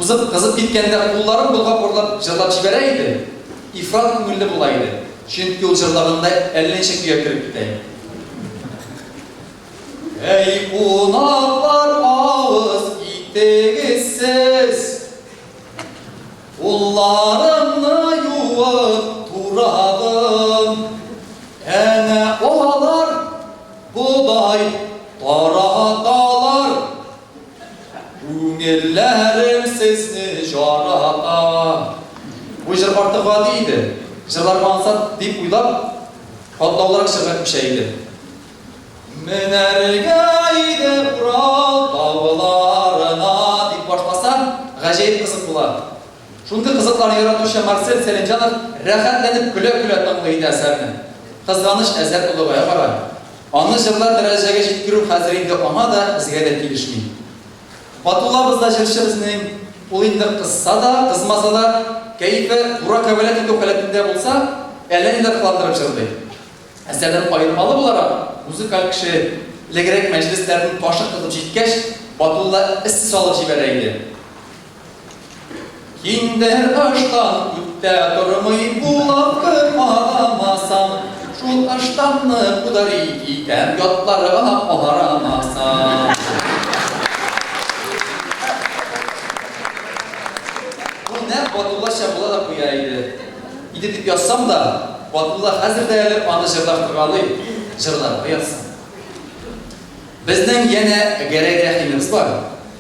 узып, кызып киткәндә кулларын болгап урлап җырлап җибәрә иде, ифрат күңелле була иде, чөнки ул җырлаганда әллә ничә көйгә кереп китә иде. Әй, кунаклар, авыз итегез сез! Кулларымны юып турадым. Әнә алар бодай тараталар. Күңелләрем сезне жарата. Бу җыр артык гади иде. Җырларга ансат дип уйлап, катлаулырак җырга күчә иде. Менәргә иде Урал тауларына, дип башласа, гаҗәеп кызык була. Шундый кызыкларны яратучы Марсель Сәлимҗанов рәхәтләнеп көлә-көлә тыңлый иде әсәрне. Кызганыч, әсәр олыгая бара. Аны җырлар дәрәҗәгә җиткерү хәзер инде аңа да, безгә дә килешми. Батуллабыз да җырчы безнең, ул инде кызса да, кызмаса да, кәефе бура кәвәләт итү халәтендә булса, әллә ниләр кыландырып җырлый. Әсәрдән аермалы буларак, музыкаль кеше, элегрәк мәҗлесләрнең ташы кызып җиткәч, Батулла эссе салып җибәрә иде. Киндер ыштан күптә тормый, булавка карамасаң, шул ыштанны подарить итәм, ятларга карамасаң. Бу нәкъ Батуллача була да куя иде. Иде дип язсам да, Батулла хәзер дә әле аны җырлаштыргалый, җырларга язсын. Безнең янә Гәрәй Рәхимебез бар.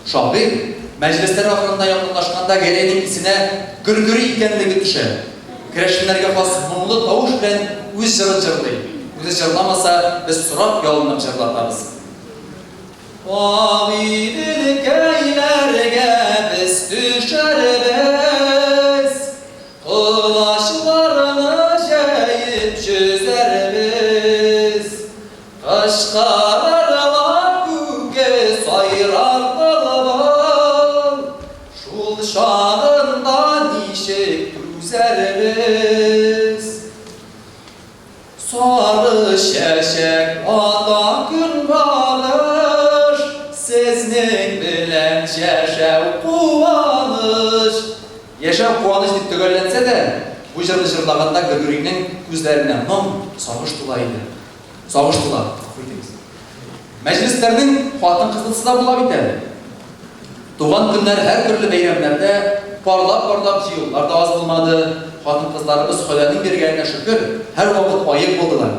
Шагыйрь. Мәҗлесләр ахырында якынлашканда Гәрәйнең исенә Гөргөри икәнлеге төшә. Керәшеннәргә хас моңлы тавыш белән үз җырын җырлый. Үзе җырламаса, без сорап, ялынып җырлатабыз. Агыйделкәйләргә без төшәрбез. Колачларны җәеп җөзәрбез, Кычкырырлар күке, сайрар былбыл, Шул чагында ничек түзәрбез? Сары чәчәк ата көнбагыш, Сезнең белән җәшәү куаныч. Яшәү куаныч дип төгәлләнсә дә, бу җырны җырлаганда Гөргөринең күзләренә моң, сагыш тула иде. Сагыш тула, гафу итегез. Мәҗлесләрнең хатын-кызлысы да була бит әле. Туган көннәр, һәртөрле бәйрәмнәрдә парлап-парлап җыелулар да аз булмады. Хатын-кызларыбыз Ходаның биргәненә шөкер, һәрвакыт аек булдылар.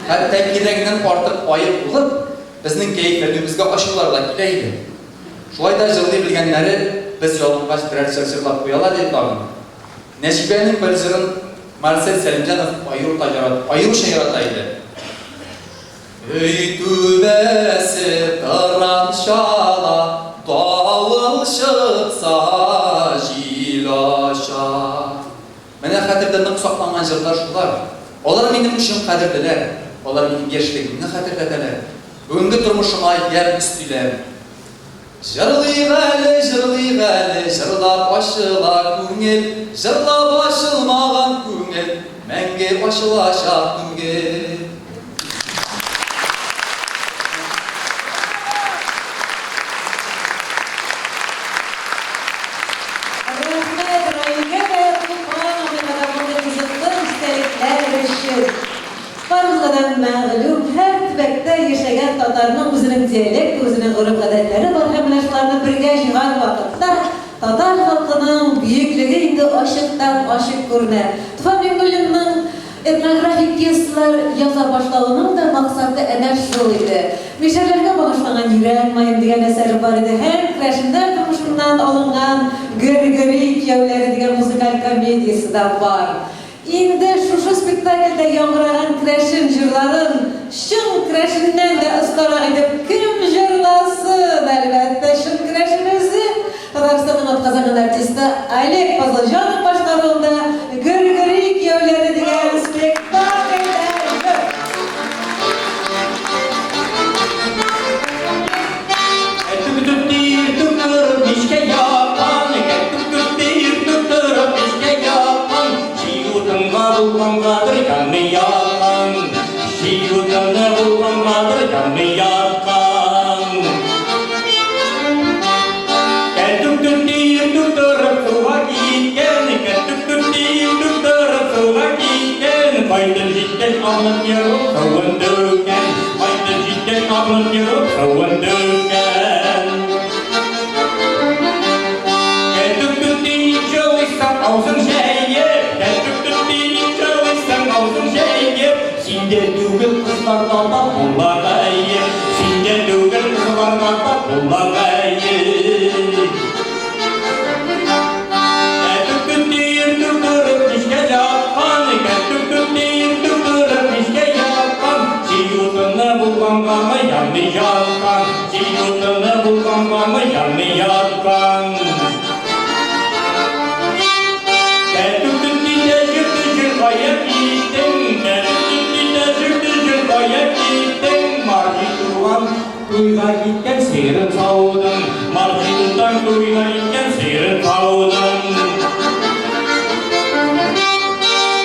Хәтта кирәгеннән артык аек булып, безнең кәефләнүебезгә ачулары да килә иде. Шулай да җырлый белгәннәре без ялынгач берәр җыр җырлап куялар иде тагын. Нәҗибәнең бер җырын Марсель Сәлимҗанов аеруча ярата иде. Өй түбәсе тыранчала, давыл чыкса, җил ача. Менә хәтердә нык сакланган җырлар шулар. Алар минем өчен кадерлеләр, алар минем яшьлегемне хәтерләтәләр, бүгенге тормышыма ямь өстиләр. Җырлыйк әле, җырлыйк әле, җырлап ачыла күңел, җырлап ачылмаган күңел мәңге ачылачак түгел. Рәхмәт Раилгә дә, Туфан абыйга да мондый кызыклы истәлекләр өчен. Барыбызга да мәгълүм, һәр төбәктә яшәгән татарның үзенең диалекты, үзенең гореф-гадәтләре бар һәм менә шуларны бергә җыйган вакытта татар халкының бөеклеге инде ачыктан-ачык күренә. Туфан Миңнуллинның этнографик пьесалар яза башлавының да максаты әнә шул иде. Мишәрләргә багышланган Йөрәк маем дигән әсәре бар иде һәм керәшеннәр тормышыннан алынган Гөргөри кияүләре дигән музыкаль комедиясе дә бар. Инде шушы спектакльдә яңгыраган керәшен җырларын чын керәшеннән дә остарак итеп кем җырласын? Әлбәттә, чын керәшен үзе! Татарстанның атказанган артисты Олег Фазылҗанов башкаруында Гөргөри кияүләре дигән спектакльдә җыр! Салынып егылып суын түккән. Кәтүк түти ник җылыйсың аузың җәеп, Кәтүк түти ник җылыйсың аузың җәеп, Синдә түгел кызларда да була гаеп, Синдә түгел кызларда да була гаеп. Кәтүк түти иртүк торып мичкә яткан, Кәтүк түти иртүк торып мичкә яткан, Чи утыны булгангамы янмый яткан, Чи утыны булгангамы янмый яткан. Кәтүк түти тәҗер төҗер кая киттең, Кәтүк түти тәҗер төҗер кая киттең, Марҗи туган туйга киткән сыерын саудың, Марҗи тутаң туйга киткән сыерын саудың.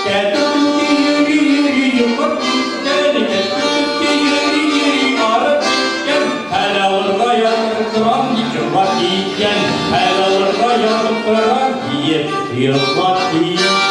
Кәтүк түти йөри йөри йоклап киткән, Кәтүк түти йөри йөри арып киткән, Хәл алырга ятып торам дип йоклап киткән, Хәл алырга ятып торам диеп йоклап киткән.